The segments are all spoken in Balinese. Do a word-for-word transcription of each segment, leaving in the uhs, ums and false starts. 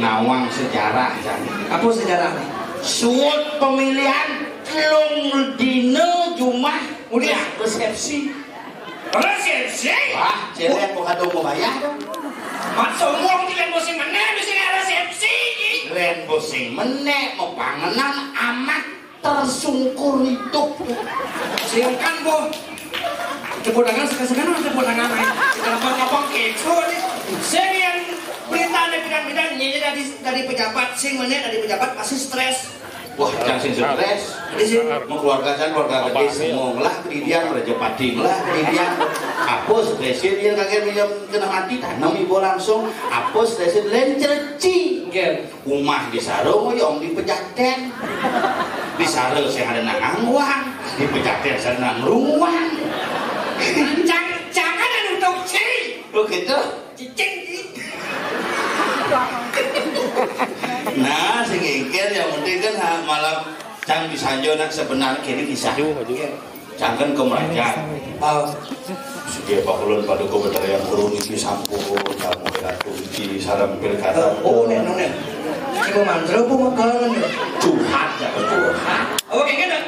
Nawang sejarah, Jang. Apa sejarah? Suud pemilihan telung dina jumah mulia resepsi. Resepsi? Wah, cewek kok kadung mau bayar dong. Mak sombong di lain musim meneh, mesti resepsi. Lain musim meneh, mau pangenan amat tersungkur hidup. Silakan, Bu. Tepuk tangan, sekarang tepuk tangan, eh. Kenapa ngomong gitu, nih? Saya yang berita ada bidang-bidang, ini dari, dari pejabat, sing meneh dari pejabat, pasti stres. Wah, jangan sing stres. Jadi sih, mau keluarga saya, keluarga gede, semua ngelah, kedidian, Raja Pati ngelah, kedidian. Apa stresnya dia kagak minum kena mati, tanam ibu langsung. Apa stresnya, lain cereci. Umah di Saro ngoyong di Pejaten. Di Saro saya ada nang angwang, di Pejaten saya nang ruang. Jangan, jangan ada untuk ciri. Oh gitu. Cicing, cicing. Nah, sing engker yang penting kan ha, malam cang bisa aja nak sebenarnya kini kisah. Aduh, aduh. Cangken kemerajan. Ah, sedia pakulun paduka Betara Yang Guru niki sampun tamu ratu niki sareng pilkada. Oh, nek, nek. Iki mantra apa makan? Curhat ya, curhat. Oh, kayak gitu.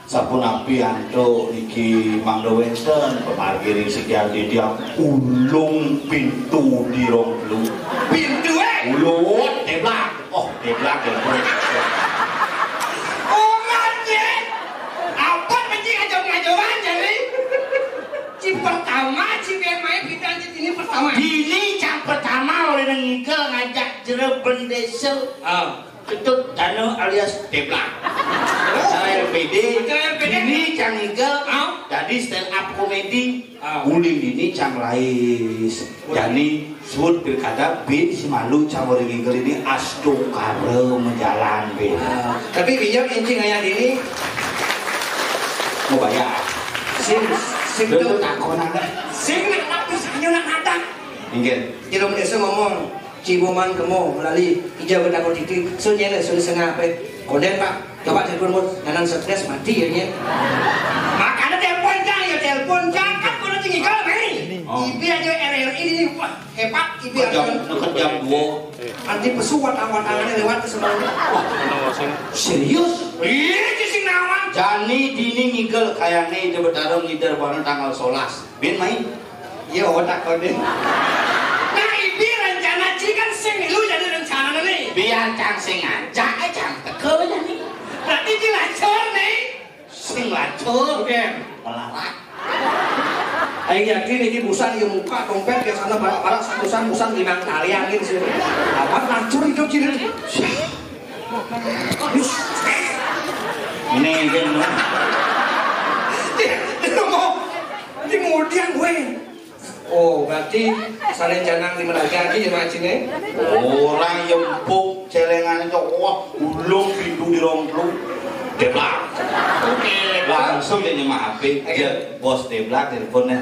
Sapunapi antuk niki mangda wenten pamargi ring sikian titiang ulung pintu di rong telu. Pintu, eh? Ulun, teblak. Oh, dia bilang dia boleh. Oh, anjir. Apa mesti ngajak-ngajakan jadi? Ci pertama, ci biar main kita aja ini pertama. Dini cang pertama oleh nengigel ngajak jero bendesa. Ah. Ketut Danu alias Teblak. Acara R P D. Acara R P D. Dini cang ngigel. Ah. Jadi stand up comedy. Ah. Uling dini cang lais. Jani suud pilkada bin si malu cang uling ngigel ini astungkara majalan bin. Ah, tapi bijak encing ayah dini. Mau bayar. Sing, sing tuh takonan. Sing nak tapi sanyo nak natang. Inggih. Jero desa ngomong, Ciboman kemo melalui ijau ke takut itu, so nyele, so sengah apa? Konden, Pak. Coba telepon, Bos. Nanan stres mati ya, nya. Makanya telepon, Cang, ya telepon, Cang. Kan kalau tinggi kalau, Mei. Oh. Ibi aja R R I ini, wah, hebat, Ibi aja. Jam, deket jam dua. Nanti pesu watang-watangannya lewat ke sebelah. Serius? Iya, sing nawang. Jani dini ngigel kayaknya ide bertarung ngider bareng tanggal solas. Bin main. Iya, otak kode. Nah, ibi rencana ci kan sing milu jadi rencana nih. Biar cang sing ngajak, eh, cang teka nih. Berarti ci lacur nih. Sing lacur. Oke. Melarat. Aing yakin iki busan ieu muka dompet ke sana barak-barak satusan busan limang kali angin sih. Amat lacur itu ciri. Ini kan. Dia mau di kemudian gue. Oh, berarti saling janang di Melaga lagi ya, Mak Cine? Orang jempuk celengan itu, wah, ulung pintu di rong telu. Deblak. Oke. Langsung dia nyemah H P. Oke. Dia, bos Deblak telepon nih.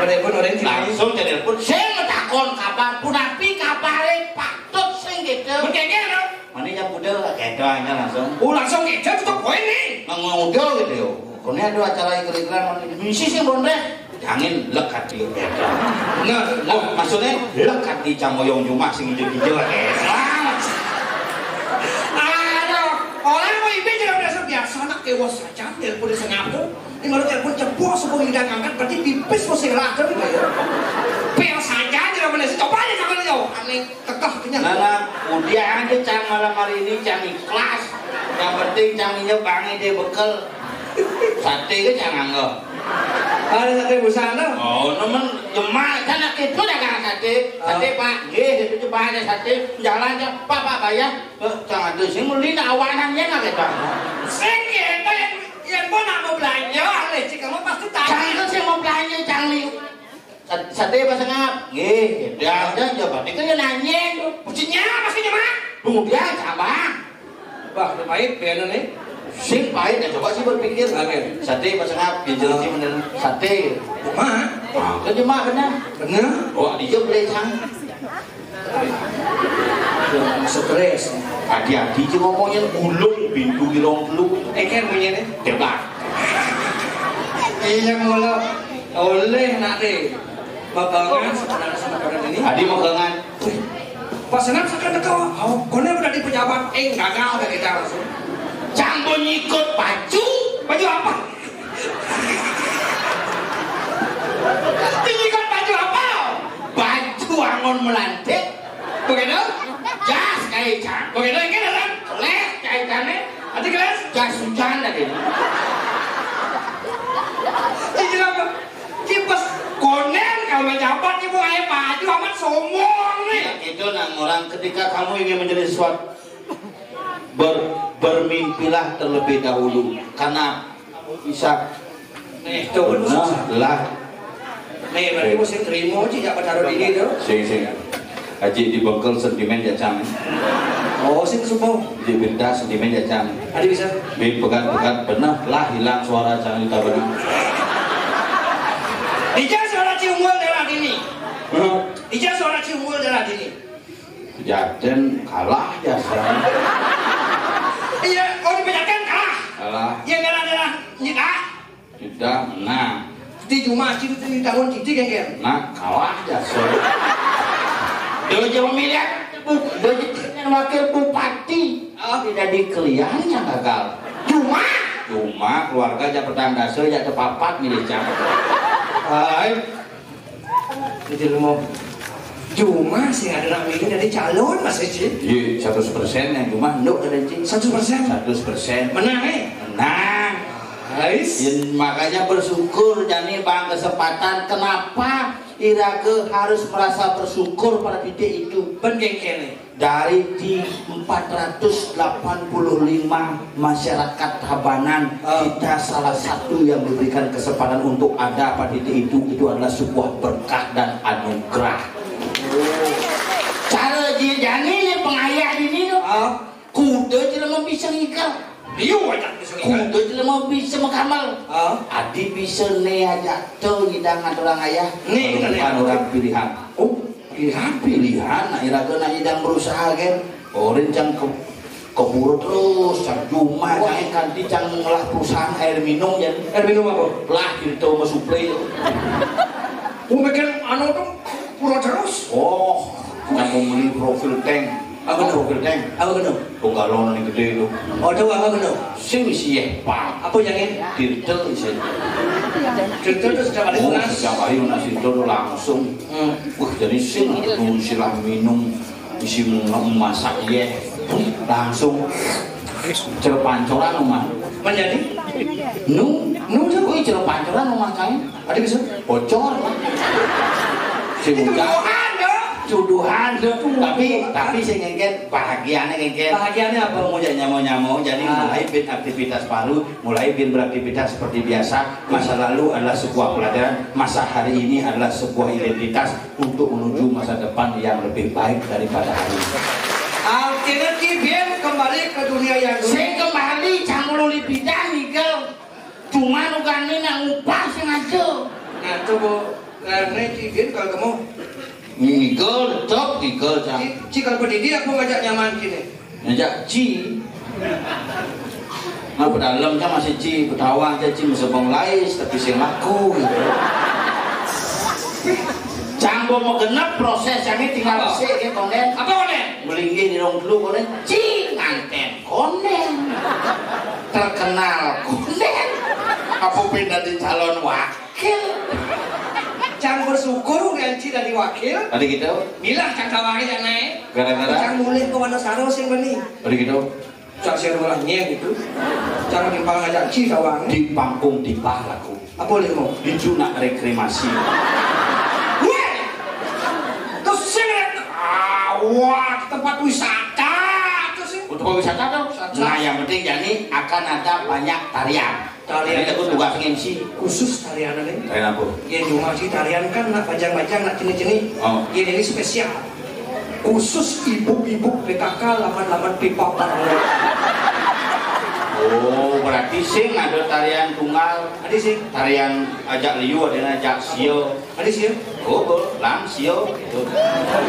Telepon orang Cine. Langsung dia telepon, saya ngetakon kabar, punapi kabare patut sing gitu. Betul, gitu. Mana yang udah gitu aja langsung. Oh, langsung gitu, tuh poin nih. Ngomong udah gitu yo. Kone ada acara ikut-ikutan, misi sih, Bondre. Jangan lekat di. Nah, oh, maksudnya lekat di camoyong jumah sing hijau-hijau. Aduh, orang mau ibe juga biasa, biasa anak dewa saja, telepon di Singapura. Ini kalau telepon cepok, sebelum tidak ngangkat, berarti pipis mesti lah, kan? Pel saja, tidak boleh. Coba aja, jangan jauh. Aneh. Kekeh kenyang. Nah, nah, udah aja cang malam hari ini cang ikhlas. Yang penting cang inya bangi dia bekel. Sate ke cang anggo. Ada sate busan tuh. Oh, nemen jemak kan itu dagang sate. Sate, oh. Pak, nggih, itu coba ada sate. Jalan aja, Pak, Pak, bayar. Eh, cang ada sing meli nak awanannya nak kita. Sing gitu yang yang mau nak mau belanja, alih sih kamu pasti tanya. Cang itu sih mau belanja, cang liu. Sat-, sate apa sengap? Nggih, dia aja jawab. Dia kan dia nanya. Kucingnya apa sih, Mak? Kemudian sama. Wah, udah pahit, kayaknya nih. Sing pahit ya, coba sih berpikir. Oke. Sate apa sengap? Dia jawab sih bener. Sate. Mak? Ah, kan jemak bener. Bener. Oh, dia beli sang. Stres. Hati-hati aja ngomongnya, ulung pintu di rong telu. Eh, kan punya nih. Tembak. Iya, mula oleh nak deh. Babangan sebenarnya sama orang ini. Tadi mau kangen. Pas senam sakan teka, oh, koné udah di pejabat, eh, gagal dah kita langsung. Cang nyikut baju. Baju apa? Nyikut baju apa? Baju angon melantik. Begitu? Jas kayak cang. Begitu, ini dalam kelas kayak cang, eh. Ada kelas? Jas hujan tadi. Ini apa? Cipes. Koné kalau menjabat, ibu, kayak baju amat sombong nih. Ya, itu nang orang, ketika kamu ingin menjadi sesuatu, ber-, bermimpilah terlebih dahulu. Karena bisa. Nih, tuh, benar lah. Nih, berarti mesti terima, Ci, ya, taruh di ini tuh. Sing, sing. Aji di bengkel sentimen ya, Cang. Oh, sing supo. Di benda sentimen ya, Cang. Ada bisa. Di pegat-pegat benar lah hilang suara Cang di tabanan. Ija suara Ci Unggul daerah ini. Hah? Ija suara Ci Unggul daerah ini. Pejaten kalah ya, Cang. Iya, oh, di Pejaten kalah. Kalah. Iya, daerah-daerah ini kalah. Sudah, nah. Di Juma Acil itu di tahun titik kan, Ger? Nah, kalah ya, so. Dia jadi pemilihan, bu-, dia jadi wakil bupati. Oh. Tidak dikelian yang gagal. Cuma, cuma keluarga aja petang dasa, aja terpapat milih cang. Hai. Jadi lu mau cuma sih ada nak milih dari calon, Mas Eci. Iya, seratus persen yang cuma nduk ada, Ci. Seratus persen? Seratus persen. Menang, eh? Menang. Ais. Ya, makanya bersyukur, jani bang kesempatan. Kenapa iraga harus merasa bersyukur pada titik itu? Ben kengkene. Dari di empat ratus delapan puluh lima masyarakat Tabanan, ah, kita salah satu yang diberikan kesempatan untuk ada pada titik itu, itu adalah sebuah berkah dan anugerah. Cara dia jani nih pengayah ini tuh. Ah. Kuda jelema bisa ngikel. Iya, wajah bisa ngikel. Kuda jelema bisa makamal. Ah. Adi bisa né aja tuh ngidang ngaturang ayah. Nih, kita lihat. Bukan orang pilihan. Oh, pilihan, pilihan. Nah, iraga nak ngidang berusaha, kan. Orang cang ke, keburu terus, cang cuma, wah, cang kan di cang ngelah perusahaan air minum, ya. Air minum apa? Lah, gitu, sama suplai. Gua bikin anu tuh, pura terus. Oh, cang mau beli profil tank. Apa tuh? Apa tuh? Apa tuh? Penggalon yang gede tuh. Oh, tuh apa tuh? Sing isi ya, Pak. Apa yang ini? Tirtel isi. Tirtel tuh sejak hari Oh, lunas. Sejak hari lunas itu tuh langsung. Hmm. Wah, jadi sing tuh silah minum, isi mau masak ya. Langsung cerpancoran rumah. Menjadi? Nu, nu tuh, wih, cerpancoran rumah kain. Ada bisa? Bocor, Pak. Si itu muda. Tuduhan, dong. Tuduhan, dong. Tapi, tapi saya ngengket, bahagianya ngengket. Bahagianya apa? Mau jadi nyamuk-nyamuk, jadi ah, mulai bin aktivitas baru, mulai bin beraktivitas seperti biasa. Masa lalu adalah sebuah pelajaran, masa hari ini adalah sebuah identitas untuk menuju masa depan yang lebih baik daripada hari ini. Akhirnya Ci Bin kembali ke dunia yang dulu. Saya kembali, cang mulu lipidan, Miguel. Cuma nu gani nak ngupah sengaja. Nah, coba, eh, nih, Ci Bin, kalau kamu. Ngigel, tetep ngigel, Cang. Ci, Ci, kalau pendidi aku ngajak nyaman gini. Ngajak Ci. Nah, pedalem, Cang, masih Ci, pedawang, Cang, Ci, mesebong lais, tapi sing laku, gitu. Cang, mau genep proses, Cang, ini tinggal apa? Sik, ya, konden. Apa, konden? Melinggih di rong dulu, konden. Ci, nganten. Konden. Terkenal. Konden. Apa pindah di calon wakil? Cang bersyukur ganci dari wakil. Tadi gitu. Milah cang tawarin yang naik. Gara-gara? Cang mulih ke Wonosaro sing beni. Tadi gitu. Cang sing mulahnya gitu. Cang timpal ngajak ci tawang. Di pangkung timpal aku. Apa boleh mau? Di junak rekreasi. Weh! Terus sing rek-, ah, wah, tempat wisata. Terus sing. Untuk wisata dong. Wisata. Nah, yang penting jadi akan ada banyak tarian. Tarian. Jadi aku tugas M C. Khusus tarian ini. Tarian apa? Ya, cuma si tarian kan nak bajang-bajang, nak ceni-ceni. Oh. Ya, ini spesial. Khusus ibu-ibu P K K laman-laman pipa parlo. Oh, berarti sing ada tarian tunggal. Ada sih. Tarian ajak liu, ada ajak sio. Ada sih ya? Oh, oh, langsio gitu.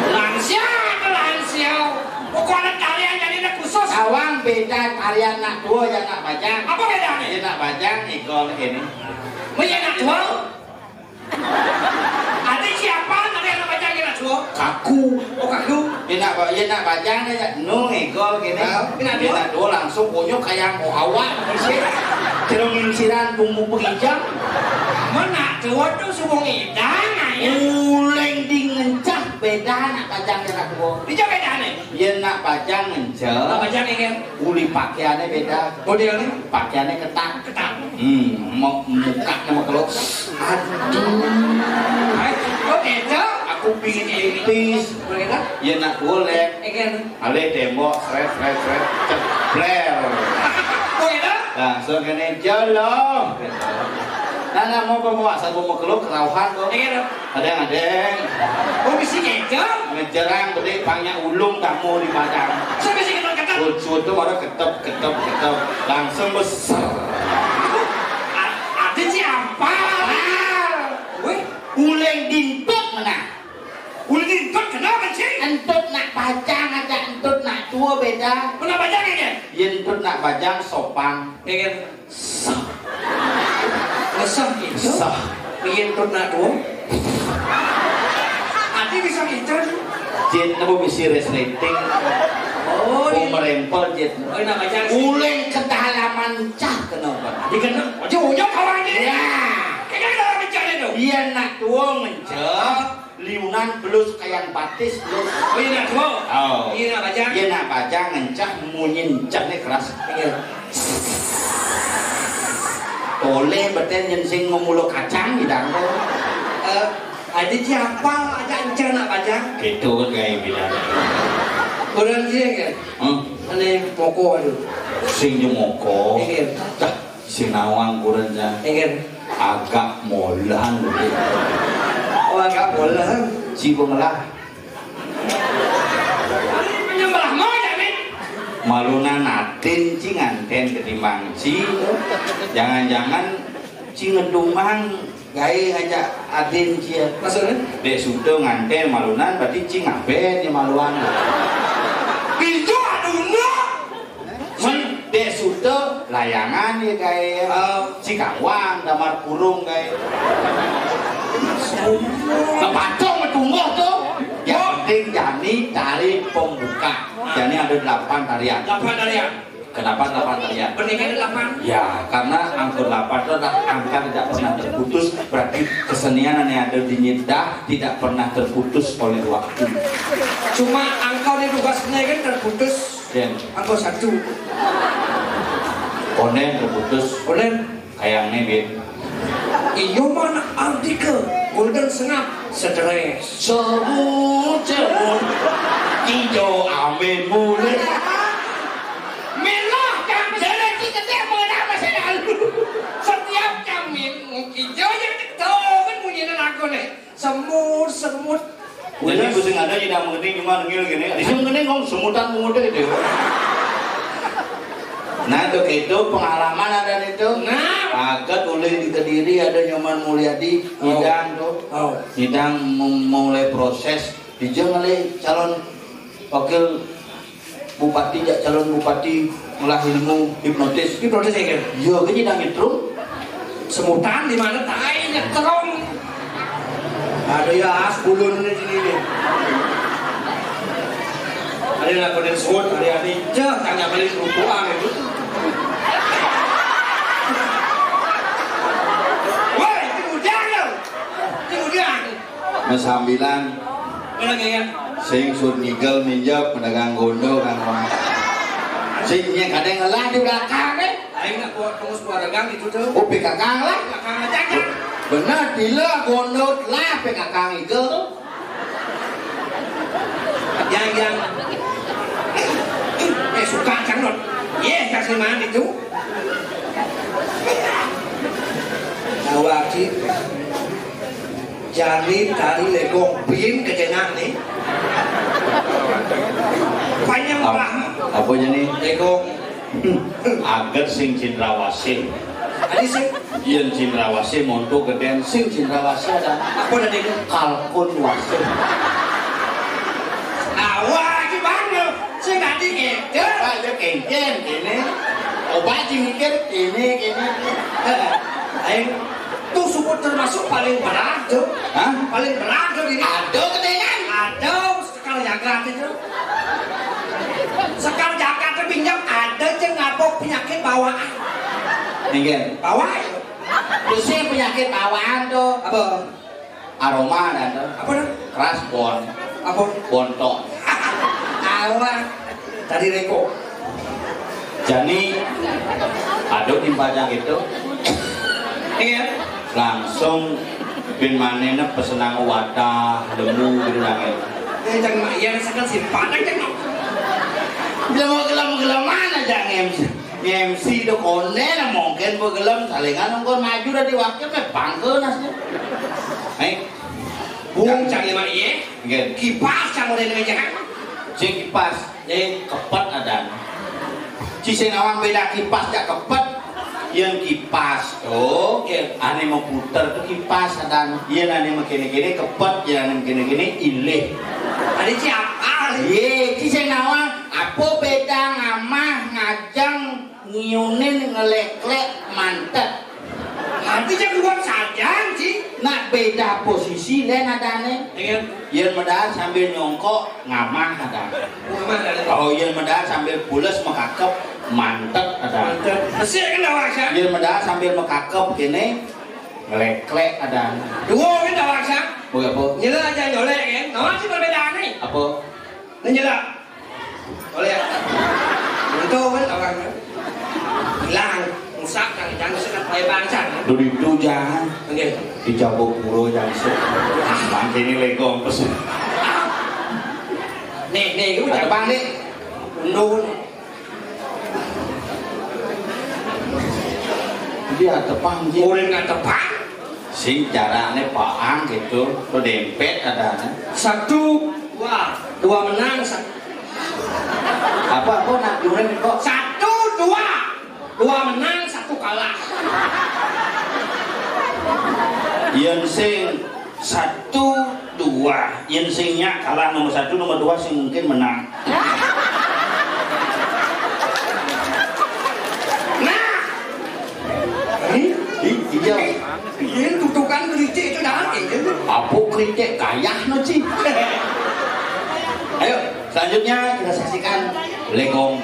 Langsio apa langsio? Pokoknya tarian jadi ada khusus. Awang beda tarian nak tua yang nak bajang. Apa bedanya? Dia nak bajang, ikon ini. Mau yang nak tua? Ada siapa tarian nak bajang yang nak tua? Kaku. Oh, kaku. Yén nak, yén nak bajang dia, nu ngégol kéné. Ah, kenapa? Yén nak dua langsung kunyuk kayak mau awak, bisa. Terus nginsiran bumbu pengijang. Mana tuh, tuh suku ngidang, ayo. Uling di ngencah béda nak bajang yén nak dua. Di jauh béda nih. Yén nak bajang ngencah. Nak bajang ini. Uli pakaiannya béda. Modelnya? Pakaiannya ketat. Ketat. Hmm, mau muka sama kalau. Aduh. Hai, kok beda? Aku pingin pipis. Boleh kan? Ya nak boleh. Enggak. Alih tembok, sret, sret, sret, cebler. Boleh kan? Langsung kena jolo. Nah, nah, mau bawa asal mau keluk kerauhan kok. Enggak. Adéng, adéng. Oh, bisi ngejer? Ngejerang gedé, pangnya ulung tamu di Padang. Saya bisi ketat-ketat. Ucut tuh baru ketep, ketep, ketep. Langsung besar. A-, ada siapa? Weh, uling dintut mana? Uling dintut kenapa sih? Entut nak bajang aja, entut nak tua beda. Kenapa bajang ini? Ya, entut nak bajang sopan. Iya kan? Sah. Ngesah gitu. Sah. Piye entut nak tuh? Ati bisa ngincer. Jit nemu bisi resleting. Oh, iya. Merempel jit. Oh, nak bajang. Uling kedalaman cah kenapa? Dikena. Ojo, ojo kawan ini. Ya. Kena dalam mencari tuh. Iya nak tuh mencah. Liunan belus kayan batis belus. Oh, iya nak tuh. Oh. Iya nak bajang. Iya nak bajang ngencah munyi encahnya keras. Iya. Toleh beten nyén sing memuluh kacang bidang to. Eh, ada siapa ada encah nak bajang? Gitu kan kayak bilang. Kurang dia kan? Hmm? Ane moko aduh. Sing jemoko. Iya. Dah, sing nawang kurang ya. Iya. Agak molehan gitu. Oh, agak molehan. Ci bengelah. Menyembah mau ya, Min? Malunan atin ci nganten ketimbang ci. Jangan-jangan ci ngedumang gaé ngajak adin ci ya. Maksudnya? Dek suto nganten malunan berarti ci ngaben ya maluan. Pintu aduna. Mun dek suto layangan ya gaé. Oh. Ci kawang damar kurung gaé. Kepatung tumbuh tuh. Yang penting jani tari pembuka. Jani ada delapan tarian. Delapan tarian. Kenapa delapan tarian? Pernikahan delapan. Ya, karena angka delapan itu adalah angka tidak pernah terputus. Berarti kesenian yang ada di Nyedah tidak pernah terputus oleh waktu. Cuma angka ini tugas kan terputus. Ya. Angka satu. Onen terputus. Onen. Kayaknya, Bin. Iyo mana artikel Golden Sengap stres. Semut, semut. Ijo amin mulai. Melah kami. Jadi kita mau nama saya lalu. Setiap kami ijo yang tahu kan bunyinya lagu nih. Semut, semut. Jadi ku sing ada tidak mengerti cuma nengil gini. Di sini mengerti ngomong semutan mungut gitu. Nah, itu itu pengalaman ada itu. Nah. Agak oleh di Kediri ada Nyoman Mulyadi, oh, nyidang tuh. Oh. Nyidang mem-, mulai proses. Dijeng oleh calon wakil bupati, jak calon bupati ngolah ilmu hipnotis. Hipnotis ya, kan? Iya, kan nyidang nyetrum. Semutan di mana tai nyetrum. Ada ya, as bulun ini sini nih. Ada yang lakukan semut, hari-hari. Cek, tanya beli kerupuk itu. Woi, itu udah lo. Itu udah. Masambilan. Mana kaya? Sing sur ngigel minjep pedagang gondo kan, Bang. Sing nya kadang ngelah di belakang, eh. Aing nak buat kamu sebuah dagang itu tuh. Oh, P K K lah. P K K aja kan. Benar, bila gondo lah P K K ngigel tuh. Yang, yang. Eh, suka cang, Dot. Ye, kasih mana itu? Awaki. Jani tari legong pin kejenak nih. Panjang apa? Apa jani? Legong. Aget sing cindrawasih. Adi sih? Yén cindrawasih monto gedén sing cindrawasih ada. Apa tadi? Kalkun wasih. Awak gimana? Sing tadi ngedel. Ayo kengken ini. Obat mikir ini ini. Ayo. Tuh suku termasuk paling berat tuh. Hah? Paling berat tuh ini. Ada kedengan. Ada Sekar Jagat itu. Sekar Jagat itu pinjam ada aja ngabok penyakit bawaan. Nggih. Bawaan. Terus sih penyakit bawaan tuh. Apa? Aroma dan tuh. Apa tuh? Keras bon. Apa? Bontok. Awak. Tadi reko. Jani, aduh, timpal jang itu. Iya. Langsung bin manehna pesenang wadah, lemu gitu, jang. Eh, jang, iya, rasakan sih, padang, jang. Gelem, gelem, gelem mana, jang, M C? M C do koné lah, mungkin begelem, salingan nunggu maju dari wakil, meh, bangke nasnya. Hei. Bung, jang, lima, iya. Nggih. Kipas, jang, udah dengan jang. Sing kipas. Yen kepet adan. Ci sing nawang beda kipas jak kepet. Yen kipas to, ane maputer to kipas adan. Yen ane makene-kene kepet, yen ane makene-kene ilih. Ade ci apa? Ye, ci sing nawang apa beda ngamah, ngajeng, ngiunin, ngeleklek, mantet. Ati jak buat sajang, ci. Nak beda posisi len adane. Iya. Yen medal sambil nyongkok, ngamah ada. Ngamah ada. Oh, yen medal sambil pules makakep, mantet ada. Mantet. Resik kan awak, Syak? Yen medal sambil makakep kene, ngeleklek ada. Dua kan awak, Syak? Boy apa? Nyela aja nyolek kan. Nawa sih perbedaan nih? Apa? Nyela. Oleh ya. Untung kan orang kan. Hilang. Rusak kan, jangan sekat pakai bangsa. Dulu itu jangan. Oke. Dicabut pura jangan se. Mangke ini legong pesen. Nih, nih, itu ada bang nih. Undur. Dia tepang, Ji. Boleh nggak tepang? Sing carane paang gitu, lo dempet adane. Satu, dua, dua menang, sa- Apa, apa nak duren kok? Satu, dua, dua menang, satu kalah. Yen sing satu, dua, yen sing nyak kalah nomor satu, nomor dua sing mungkin menang. Nah, ini, iya. Ini tutukan kericik itu dah, ini. Apa kericik gayah no, Ci? Ayo, selanjutnya kita saksikan legong.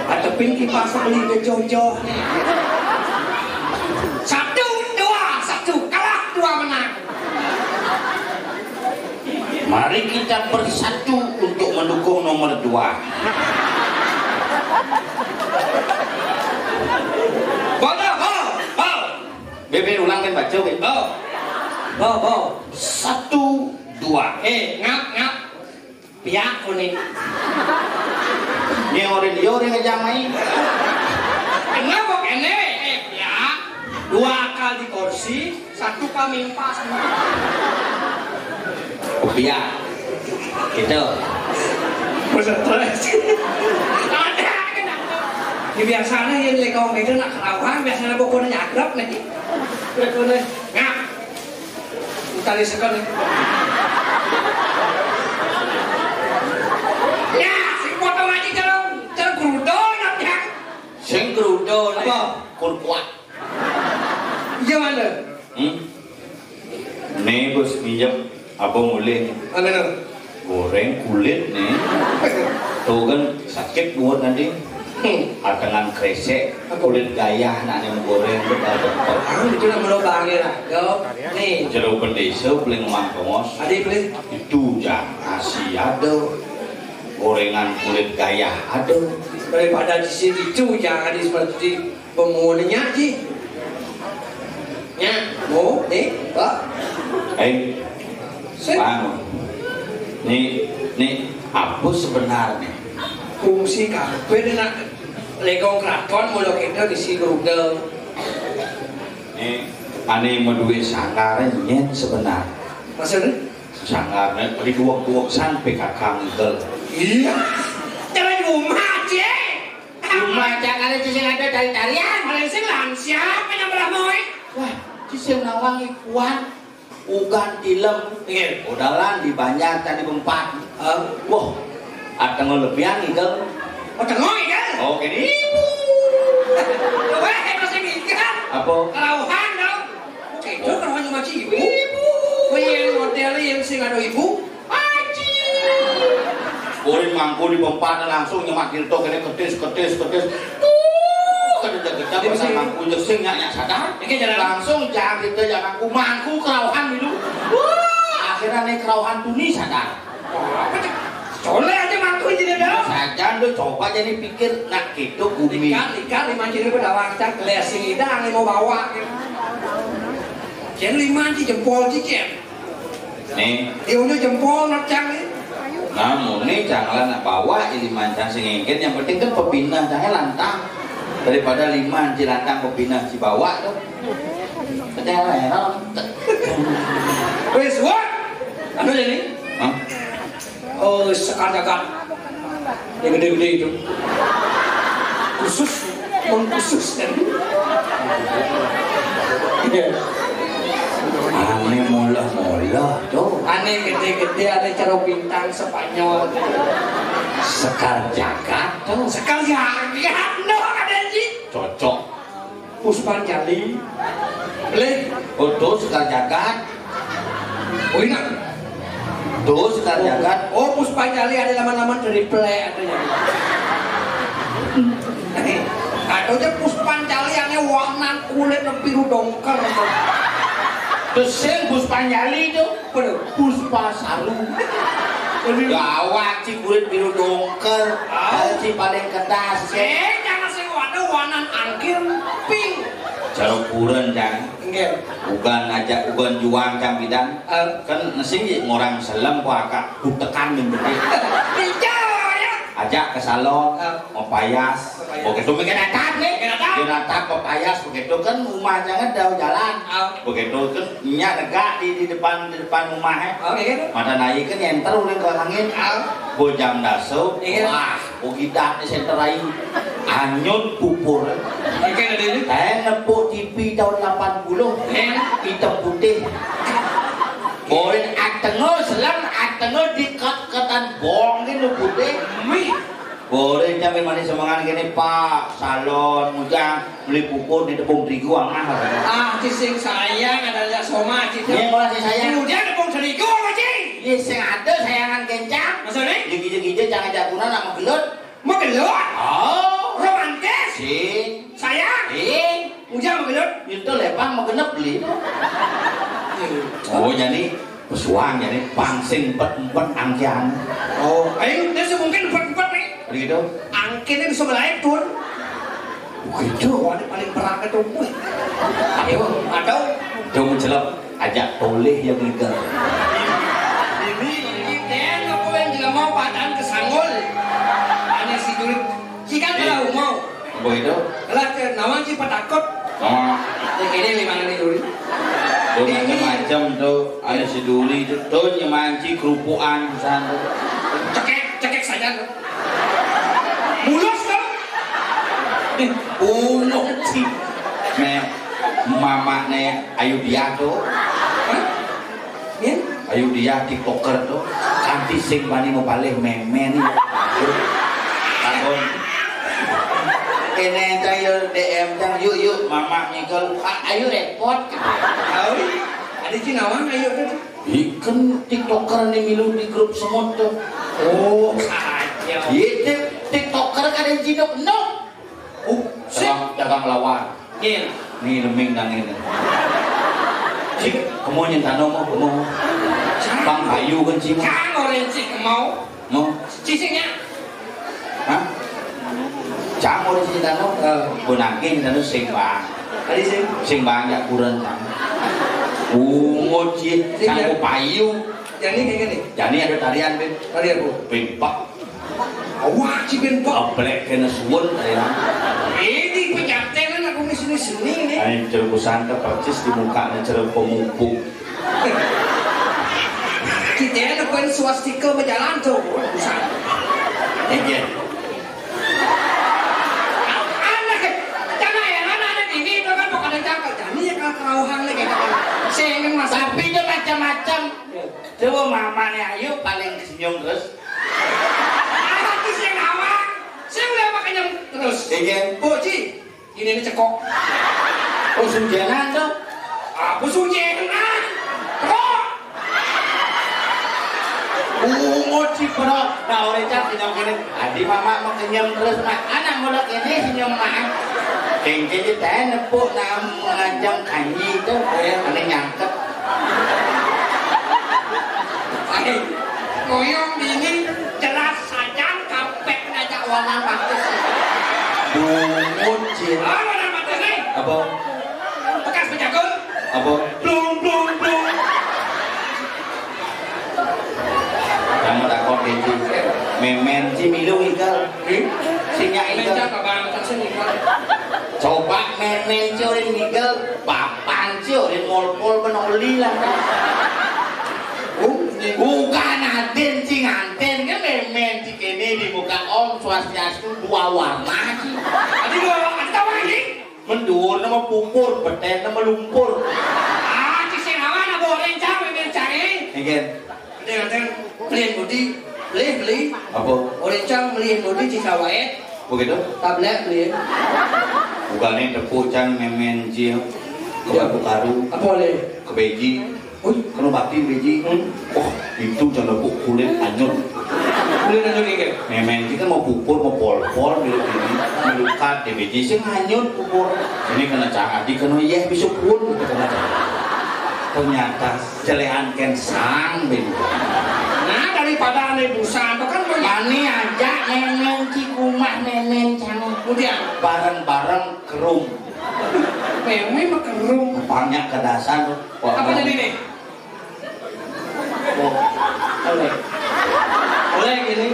Atepin kipas beli ke jojo. Satu, dua, satu, kalah, dua menang. Mari kita bersatu untuk mendukung nomor dua. Bola, bol, bol. Bebe, ulang kan baca, Bebe. Bol. Bol, bol. Satu, dua. Eh, ngap, ngap. Piak kuning. Ini orang dia orang ngejamai. Kenapa kene? Eh, piak. Dua kali di kursi, satu kami empat. Piak. Gitu. Masa stres. Ada, kenapa? Di biasanya yang lekong itu nak kelawan, biasanya pokoknya nyagrap nih. Pokoknya, ngap. Tali sekali. Ya, sing potong aja cara, cara gerudo, nak, ya. Sing gerudo, apa? Kurkuak. Iya, mana? Hmm? Nih, Bos, minjem apa mulih? Mana, no? Goreng kulit nih. Tuh kan sakit buat nanti. Hmm. Atengan kresek, kulit gayah nak nih goreng tuh kalau cepet. Ah, itu nak melobang ya, lah. Yo, nih. Jero bendesa beli ngemang tongos. Adi beli. Itu jang nasi ada. Gorengan kulit gayah ada. Daripada di sini itu jang adi seperti Pemuda nyaji. Nya, mo, ni, ba. Eh, Sip. Bang. Ni, ni apa sebenarnya? Fungsi kabeh nak legong keraton mula kita di si Google. Ni, ane maduwe sanggar nyen sebenar. Maksudnya? Sanggarnya diduwek-duwek san P K K ngigel. Iya. Jangan di rumah aja. Rumah aja kali itu sing ada tari-tarian. Paling sing lansia apa yang belah moe? Wah, ci sing nawang kuat. Ugan tilem. Iya. Udalan di Banjar tadi bempat. Eh, wah, ateng lebihan ngigel. Oh, tengok ya. Oh, gini. Weh, itu sing ngigel. Apa? Kelauhan dong. Oke, itu kelauhan cuma cibu. Yén modél yén sing ada ibu, aji. Ulin mangku di pempatan langsung nyemak Tirta kéné ketis, ketis, ketis. Tuh, kada jaget-jaget. Mangku nyeksing nyak-nyak sadar. Iki jalan. Langsung jang kita ya mangku, mangku kerauhan dulu. Wah, akhirnya nih kerauhan tuni sadar. Apa cek? Colé aja mangku jadi dah. Sajan tuh coba jadi pikir, nak gitu bumi. Ikan, ikan lima kilo pada waktu, gelesing idang mau bawa. Kén lima di jempol cicén. Nih. Di ujung jempol nak cang nih. Nah, muni cang lah nak bawa jadi mancang sing engkén, yang penting kan pepinah cangnya lantang. Daripada lima ci lantang pepinah ci bawa tuh. Pecah lah ya. Wis, wah. Anu jadi? Hah? Oh, Sekar Jagat. Yang gede-gede itu. Khusus, mengkhususkan. Iya. Ané molah-molah tuh. Ané gede-gede, ané cara bintang Spanyol. Sekar Jagat tuh. Sekar Jagat, no, ada ji. Cocok. Puspanjali. Lih. Oh, tuh Sekar Jagat. Oh, ini. Tuh Sekar Jagat. Oh, Puspanjali ada laman-laman dari plek ada ya. Ada aja Puspanjali ané warna kulit biru dongker. Tuh sing Puspanjali tuh. Waduh. Puspa Saru. Gawat, ci kulit biru dongker. Ah. Hal ci paling kedas. Eh, jangan sing waduh, wanan angkir pink. Cara kuren, Cang. Nggih. Bukan aja, bukan juang, Cang Bidan. Eh. Kan nasi ngorang selem kok agak butekan nih, bener. Iya, ya. Ajak ke salon, eh, mau payas. Mau payas. Begitu mikir natap nih. Mikir natap. Dia natap, mau payas, begitu kan rumah jangan jauh jalan. Ah. Begitu kan nyak negak di, di depan, di depan rumah, eh. Oh, iya. Mata naik kan nyenter ulin ke angin. Ah. Bojang daso, iya. Wah, begitu di senter ayu. Anyut pupur. Oke, ada ini. Saya nepuk T V tahun delapan puluh. Iya. Hitam putih. Borin atengo selam, atengo dikat-katan bong gitu putih. Mih. Borin sambil manis semangat gini, Pak, salon, mujang. Beli pupur di tepung terigu, angah. Ah, ci sing sayang ada aja soma, ci. Iya, malah sing sayang. Kemudian tepung terigu apa, ci? Iya, sing ada sayangan kencang. Maksudnya? Gigi-gigi jangan jagunan sama gelut. Mau gelut? Oh. Romantis? Sing. Sayang? Sing. Ujang mau gelut? Itu lepang mau genep beli itu. Oh, jadi pesuang, jadi pangsing empet-empet angkian. Oh, ayo, dia mungkin empet-empet nih. Begitu. Angkinnya bisa melayu, Tun. Begitu. Wah, ini paling berat itu. Ayo, atau? Dong celep, ajak toleh yang ngeger. Ini, ini, dia nggak boleh jelema padan kesanggul. Hanya si duit. Jika kalau mau. Begitu. Lah, ke nawang ci petakut. Oh. Ini lima menit dulu. Tuh, ini macam-macam tuh. Ada si Duli itu. Tuh, nyemanci kerupuan, pisan tuh. Cekek, cekek saja tuh. Mulus tuh. Ih, unuk sih. Nih, mama nih, ayu dia tuh. Hah? Nih? Ayu dia TikToker tuh. Kanti sing bani mau balik memen. Takon. Kene cang yo D M cang, yuk, yuk, mama ngikel. Ah, ayu repot. Awi, ada ci nawang ayu tuh. Ikan TikToker nih milu di grup semut tuh. Oh, aja. Iya, tik-, TikToker kada cinok, no. Oh, sih. Dagang, dagang lawan. Iya. Nih, leming nang ini. Cik, kamu nyentano mau, kamu. Bang Bayu kan cik. Cang orang cik mau. Mau? Cicingnya. Hah? Cang orang cik tano, eh, bonangke nyentano sing bang. Tadi sing. Sing bang, ya kurang, Cang. Ungut, cik. Sing, Cang, ya. Mau payu. Jadi kayak gini. Jadi ada tarian, Bin. Tarian apa? Bin, Pak. Awak ci bin Pak. Ablek kena suwun, ya. Ini penyatenan aku nih seni-seni nih. Ayo, cerukusan ke percis di mukanya ceruk pemupuk. Kita ada poin swastika berjalan tuh. Iya. Aneh. Jangan ya, mana ada ini itu kan bukan ada cakep. Jadi ya kalau kerauhan lagi. Saya kan mas. Tapi itu macam-macam. Coba mamanya Ayu paling senyum terus. Aku sih yang awak. Saya udah makan yang terus. Iya. Bu Ci, ini nih cekok. Oh, sujanan tuh. Apa sujanan? Kok? Uci peno, nah, oleh cak senyum kene. Adi mama mau kenyem terus, Mak. Anak mula kene senyum, Mak. Kengke je teh nepuk nam ngajang kanji tu. Eh, ane nyangkep. Ayo, ngoyong dini jelas saja kampek ngajak warna bagus. Bungut, Cin. Ah, warna bagus nih. Apa? Bekas berjago. Apa? Blung, blung, blung. Kamu takut itu. Memen si milu igal. Hmm? Sinya igal. Mencak apa? Mencak sini, Pak. Coba memen si orang igal. Papan si orang mol-mol menoli lah, kan? Bukan aden si nganten, kan memen si kene di muka Om Swastiastu dua warna si. Adi dua warna, adi tahu lagi? Mendur nama pupur, beten nama lumpur. Ah, ci sing awan apa orang cang, memang cari. Engken. Ada, ada, beli budi, beli, beli. Apa? Orang cang beli budi ci sawaet. Begitu? Tablet beli. Bukannya tepuk cang memen cil. Ke Batu Karu. Apa boleh? Ke Beji. Wih, kena batin, Beji. Hmm? Oh, itu jangan lepuk kulit anyun. Kulit anyun ini. Memang kita mau pupur, mau pol-pol, milu ini, milu kat, D B J sing anyun pupur. Ini kena cangadi, kena yeh bisa pun, kita kena cangadi. Ternyata celehan ken sang, Beji. Nah, daripada ane busa, itu kan mau mani aja, neneng cikumah, neneng cang. Kemudian? Bareng-bareng kerum. Meme mah kerum. Banyak kedasan. Apa jadi nih? Oleh. Oleh gini.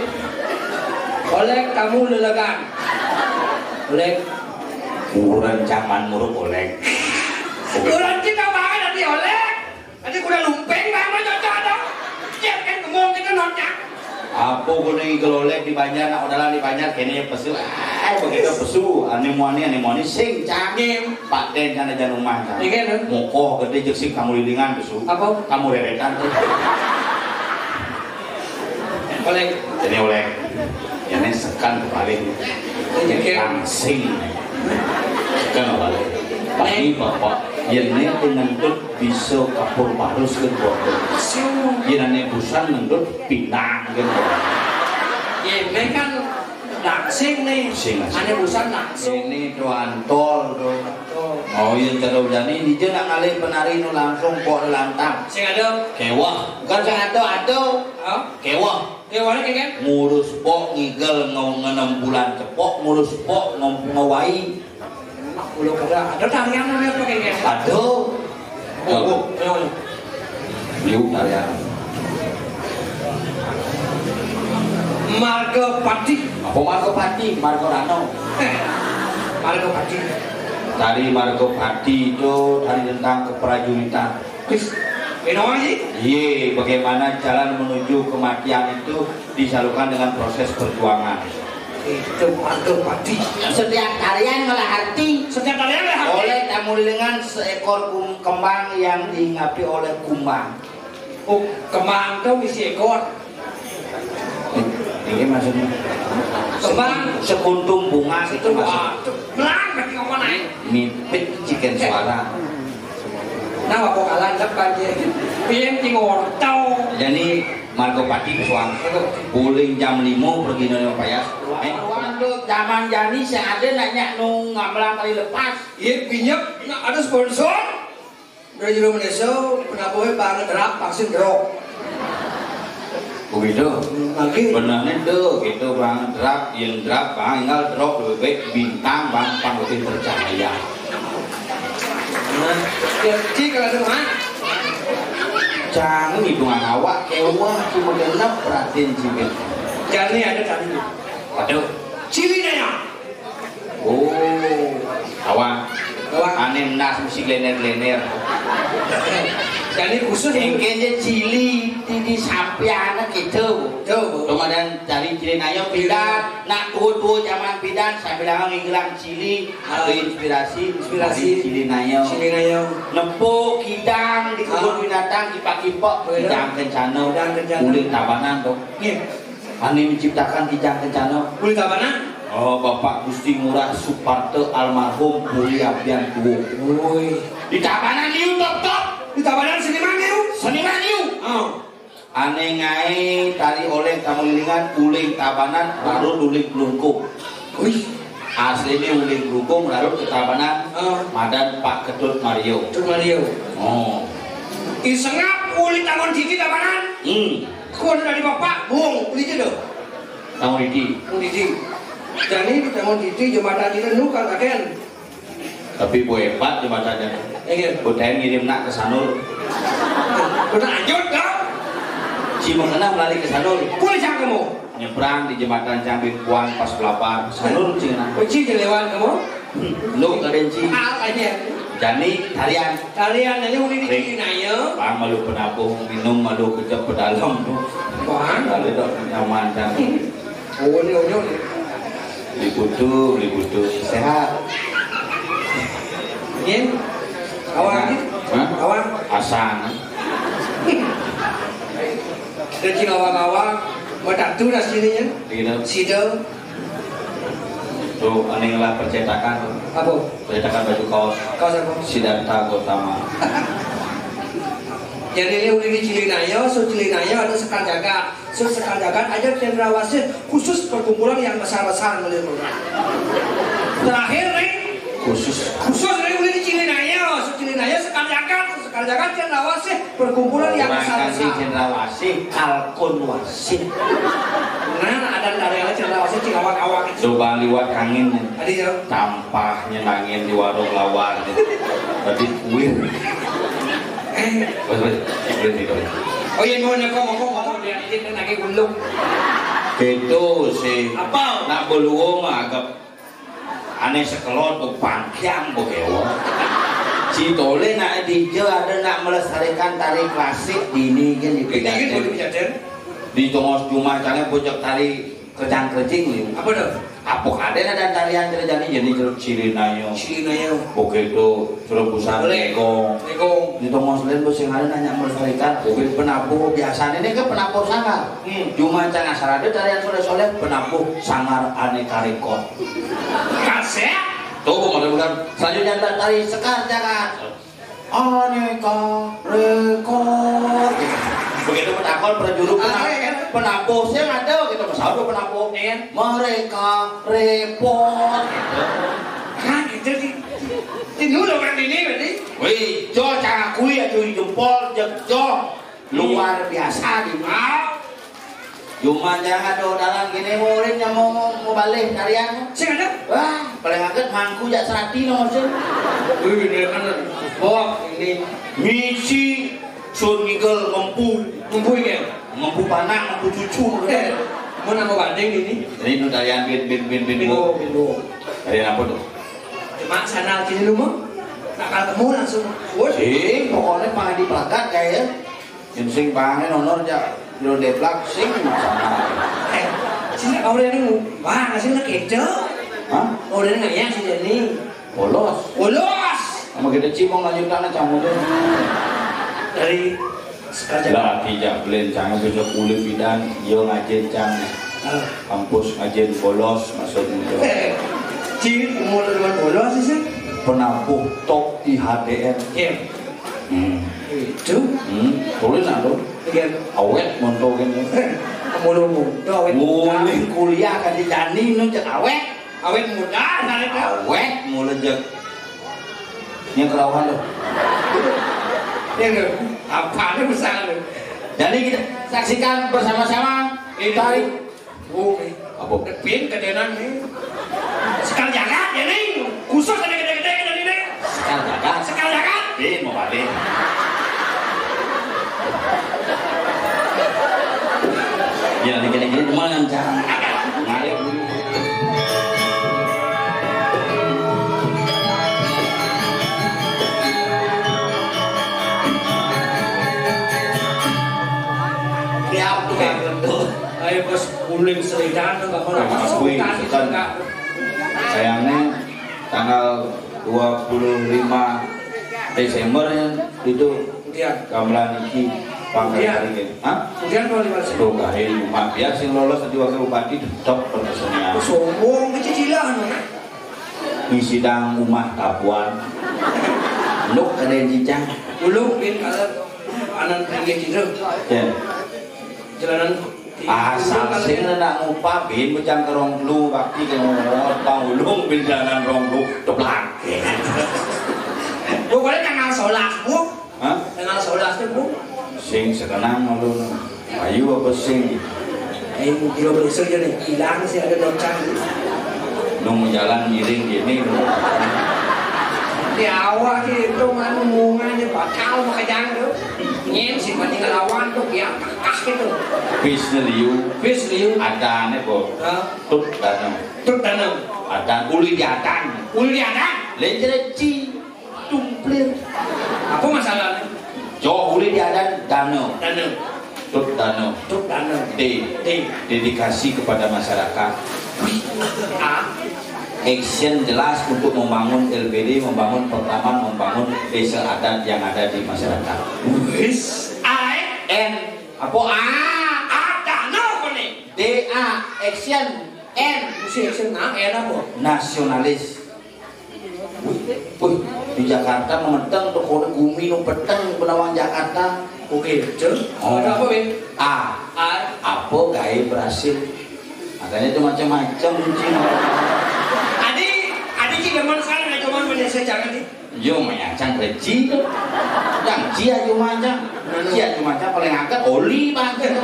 Oleh kamu lelegan. Oleh. Ukuran zaman muruk oleh. Ukuran kita banget nanti oleh. Nanti kuda lumpeng banget cocok dong. Siap kan ngomong kita nonton. Apa guna ikel oleh di Banjar, nak odalan di Banjar, kene pesu. Eh, begitu pesu, ane muani, ane muani, sing cangim. Pak Den kan aja rumah kan. Iya kan? Mokoh gede jek sing kamu lilingan pesu. Apa? Kamu reretan tuh. Oleh. Jadi oleh. Ya, ini sekan kebalik. Iya, iya. Langsing. Sekan kebalik. Tapi bapak, ya, ini dengan tuh bisa kapur barus ke bodoh. Yang ane busan ngendut pinang ke bodoh. Ini kan langsing nih. Sing, sing. Ane busan langsing. Ini tuh antol tuh. Oh iya, cara jani di je nak ngalih penari nu langsung pok lantang. Sing ada. Kewah. Bukan sing ada, ada. Hah? Kewah. Kewah ini kan? Ngurus pok ngigel ngau ngenem bulan cepok, ngurus pok ngompu ngawai. Ulo kada ada tarian namanya apa kayaknya? Aduh. Oh, oh, oh. Yuk, tarian. Marga Pati. Apa Marga Pati? Marga Rano. Eh, Marga Pati. Tari Marga Pati itu tari tentang keprajuritan. Wis, ini apa sih? Iya, bagaimana jalan menuju kematian itu disalurkan dengan proses perjuangan. Itu Marga Pati. Setiap tarian ngelah arti. Setiap tarian ngelah arti. Oleh tamu dengan seekor kum-, kembang yang diinggapi oleh kumbang. Oh, kembang tuh isi ekor. Ini maksudnya. Kembang. Sekuntum bunga itu maksudnya. Wah, melang berarti ngomong naik. Mipit ciken suara. Nah, apa kalah depan dia? Pian tinggal tahu. Jadi Marga Pati suang. Buling jam lima pergi nang payas. Eh, waktu zaman jani sing ada nanya nung gamelan tali lepas. Iya, pinjam, nak ada sponsor. Dari jero meneso, penabuhe banget drap, vaksin drop. Begitu. Hmm, lagi. Benernya tuh, gitu, bang. Drap, yang drap, bang, tinggal drop lebih baik bintang, bang, pang lebih percaya. Nah, ya, cik, kalau ada mah. Jangan hitungan awak, kewah, cuma genep perhatian cibit. Jani ada tadi. Waduh. Cili nanya. Oh, awak. Awak. Ane menas mesti glener-glener. Jani khusus. Engke je cili, di, di sampian gitu. Tuh. Kemudian dari cili nayong pindah, nak tua-tua zaman pindah, sambil lama ngigelang cili, ah, ada inspirasi, inspirasi. Dari cili nayong. Cili nayong. Nepuk kidang di kebun, ah, binatang, kipak-kipak, betul, kidang kencana, kidang kencana. Uling tabanan tuh. Iya. Ane menciptakan Kijang Kencana. Kulit apana? Oh, Bapak Gusti Ngurah Suparta almarhum Puri Apian Kuwu. Woi. Di Tabanan liu top-top. Di Tabanan seniman liu. Seniman liu. Oh. Ané ngaé tari oléng Tamulilingan, uling Tabanan, rarut uling Klungkung. Wih, asliné uling Klungkung, rarut ka Tabanan, madan Pak Ketut Mario. Ketut Mario. Oh. Isengap uling Tamun Didi Tabanan. Hmm. Kun dari bapak, bung, uling itu. Tamun Didi. Tamun Didi. Jani di Tamun Didi, jembatan itu nu kan agen. Tapi bu hébat jembatannya. Iya. Bu Daén ngirim nak ke Sanur. Udah lanjut dong. Si mengenal lari ke Sanur. Boleh jangan kamu. Nyebrang di jembatan Cambing Puan pas pelapar. Sanur cina. Uci jelewan kamu. Lu kadén ci. Ah, aja. Jani tarian. Tarian ini udah di Rik. Sini ayo. Bang malu penabung, minum malu kejep pedalem. Bang. Lalu dok nyaman kan. Oh, ini, oh, ini. Beli putu, beli putu. Sehat. Yen, awang. Hah? Awang. Asang. Dari awang-awang, mau tatu dah sini ya. Gitu. Sido. Tuh, ané ngelah percetakan. Apa? Percetakan baju kaos. Kaos apa? Siddhartha Gautama. Jadi ini udah di Cilinayo, so Cilinayo ada Sekar Jagat. Sekar Jagat aja cendrawasih khusus perkumpulan yang besar-besar menurut orang. Terakhir nih, khusus, khusus nih udah di Cilinayo, Cilinayo Sekar Jagat, Sekar Jagat cendrawasih perkumpulan yang besar-besar. Cendrawasih, kalkun wasih. Nah, ada dari cendrawasih, cilawak-awak. Coba liwat angin. Tadi ya. Tampahnya angin di warung lawar. Tadi kuir. Eh. Wes, wes, wes, wes. Oh iya, nuhun ya, kok, kok, kok, dia izin dan lagi gulung. Gitu sih. Apa? Nak beluung agak aneh sekelot, tuh pangkiang, begewa. Si Tole nak di Ijo ada nak melestarikan tari klasik di ini kan di Pegaten. Di tongos jumah cangnya bocok tari kerjang kerjing nih. Apa tuh? Apa kadén ada tarian kerjaan ini jadi Cilinayo. Cilinayo. Begitu, terus busan legong. Legong. Di tongos lain bos yang ada nanya melestarikan, mobil penabuh biasa ini kan penabuh sanggar. Hmm. Cuma cang asal ada tarian soleh-soleh, penabuh sanggar aneka rekor. Kasih. Tuh, bukan, bukan. Selanjutnya ada tari Sekar Jagat. Aneka rekor. Begitu penakon, prajuru, penabuh sih ada gitu, mas, ada penabuh. Mereka repot. Nah, gitu sih. Ini udah orang ini berarti. Wih, jo, cang akui ya, cuy, jempol, jeg, jo. Luar biasa di mau. Cuma jangan do dalam gini, muridnya mau, mau, mau balik tarian. Sing ada? Wah, paling agak mangku jak serati no, maksud. Wih, ini kan. Bok, ini. Misi sun ngigel ngempu. Ngempu ya? Ngempu panak, ngempu cucu. Eh, mau nama banding ini? Ini nu tarian bin, bin, bin, bin, bingo, bingo. Tarian apa tuh? Cuma sana sini lu mau. Nak kalau ketemu langsung. Woi. Sing, pokoknya pangadi pelagat kayak. Yén sing bangé honor ja, yo deplak sing masalah. Eh, sini kau ini wah, sini nak kecil. Hah? Kau ini ngayang sini. Bolos. Bolos. Sama kita cimong lanjutan aja mudah. Dari sekarang. Lah, tidak belen cang besok uli bidan, yo ngajin cang. Ah. Kampus ngajin bolos maksudnya. Eh, cing, umur dengan bolos sih. Penabuh top I H D R. Iya. Hmm. Itu. Hmm, tulis nah tuh. Iya. Awet monto gini. Mulu monto awet. Mulai kuliah kan di Jani nu cek awet. Awet muda, nah itu. Awet mulai jek. Yang kerawan tuh. Ya, tuh. Apa ada besar tuh? Jadi kita saksikan bersama-sama. Ini tarik. Oh, eh. Apa? Depin kadenan nih. Sekar Jagat ya nih. Khusus ada gede-gede dari nih. Sekar Jagat. Sekar Jagat. Bin mau balik. Ya, dikit-dikit mana cara ngalir. Ayo, Bos. Uling Seridan, Bapak. Mas Boy, kan. Sayangnya tanggal dua puluh lima Desember ya, itu gamelan iki pangkat hari ini. Hah? Kemudian dua puluh lima Desember. Tuh, hari Jumat. Biar sing lolos nanti wakil bupati tetap berkesenian. Sombong, kecicilan. Ngisi dang umah kapuan. Nuk ada yang cicang. Dulu, bin, kalau anak dia gitu. Ya. Jalanan. Asal sing nak ngupah bin bejang ke rong puluh, bakti ke ngomong pangulung bin jalanan rong puluh, teplak. Pokoknya tanggal solas, Bu. Hah? Tanggal solas tuh, Bu. Sing sekenang malu. Ayu apa sing? Eh, Bu, kira berusur aja nih. Hilang sih ada docang. Nung jalan miring gini, lu. Di awal sih itu mah ngomongnya bakal makejang tuh. Nyen sih mah tinggal lawan tuh, biar kakak gitu. Bis liu. Bis liu. Adane, Bu. Hah? Tut danau. Tut danau. Adan, uli di adan. Uli di adan. Lenjereci. Tumplir. Apa masalahnya? Jo, uli di adan danau. Danau. Tut danau. Tut danau. D. D. Dedikasi kepada masyarakat. A. Action jelas untuk membangun L P D, membangun pertamanan, membangun desa adat yang ada di masyarakat. Wis, I. N. Apa A? A danau apa nih? D A, action. N. Mesti action, nah, N apa? Nasionalis. Wih, wih, di Jakarta memeteng tuh, kalau gumi nu peteng penawang Jakarta. Oke, cek. Oh. Ada apa, Bin? A. A. Apa gawe berhasil? Makanya itu macam-macam, Cing. Adi, adi sih demen kan, ada cuman Malaysia jangan sih. Yo, menyacang reci tuh. Yang cia cuma aja. Anu. Cia cuma aja paling angkat oli banget.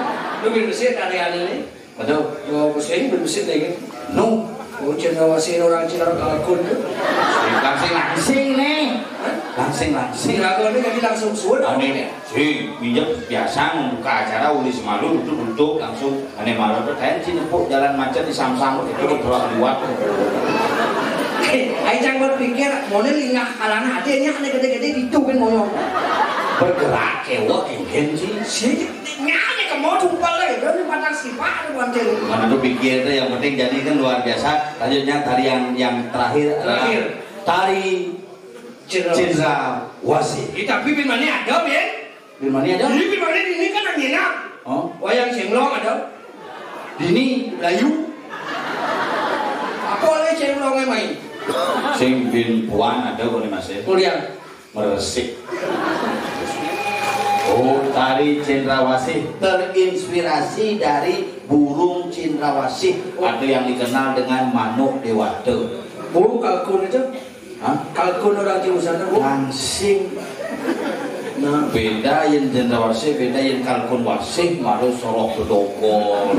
Lu bin besi dari anu nih. Betul. Yo, besi bin besi lagi. Nu. Oh, cendrawasih orang Cina kalkun tuh. Langsing-langsing nih. Hah? Langsing-langsing. Kira-kira ini jadi langsung suara. Aneh. Si minjem biasa membuka acara uli semalu duduk-duduk langsung ane malu tuh kayak si nepuk jalan macet di Samsang itu terus liwat. Ayo jangan berpikir, mau nih lingah kalana ada nya ane gede-gede itu kan moyong. Bergerak kewa engken sih. Si nyane ke mau tumpal lagi, udah nih patah sih pak, ada bukan cewek. Mana tuh pikir tuh, yang penting jadi kan luar biasa. Lanjutnya tari yang yang terakhir adalah terakhir. Tari Cendrawasih. Kita pimpin mana ada, Bin? Di mana ada? Ini di mana ini kan nang nginap. Oh. Wayang Singlong ada. Dini Melayu. Apa oleh Singlongnya main? Sing bin puan ada kok nih, Mas, ya? Kemudian meresik. Oh, tari Cendrawasih terinspirasi dari burung cendrawasih atau yang dikenal dengan manuk dewata. Oh, kalkun itu. Hah? Kalkun orang Jawa sana, Bu. Langsing. Nah. Beda yang jendrawasih, beda yang kalkun wasih, malu soroh bedokon.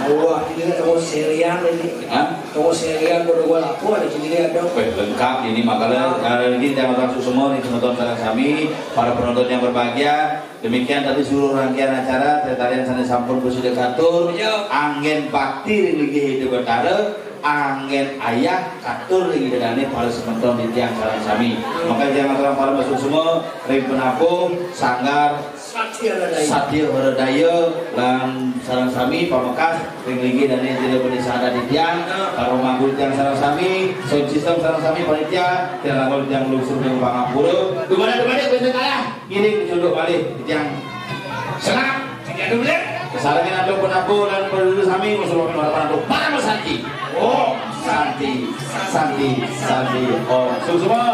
Wah, ini kan toko serian ini. Hah? Toko serian, baru gua laku ada sini ada. Weh, lengkap ini makalah. Nah, ini jangan langsung semua nih, penonton sareng sami, para penonton yang berbahagia. Demikian tadi seluruh rangkaian acara tarian sané sampun prasida katur. Iya. Anggén bakti ring linggih Ida Betara, anggén ayah katur ring Ida Dané para semeton titiang sareng sami. Maka jangan terang para masuk semua ring penabuh sanggar Satya Hradaya. Satya Hradaya lan sareng sami pamekas ring linggih Dané Jero Pedesaan titiang, para pemangku titiang sareng sami, sound system sareng sami, panitia, titiang langkung titiang lungsur ring pangapura. Dumadi-dumadi bisa kalah. Ngiring cunduk malih titiang. Senang. Titiang dublek. Sarengin antuk penabuh lan penduduk sami ngusul pamit para panantu. Parama santi. Om santi, santi, santi. Om. Suksma.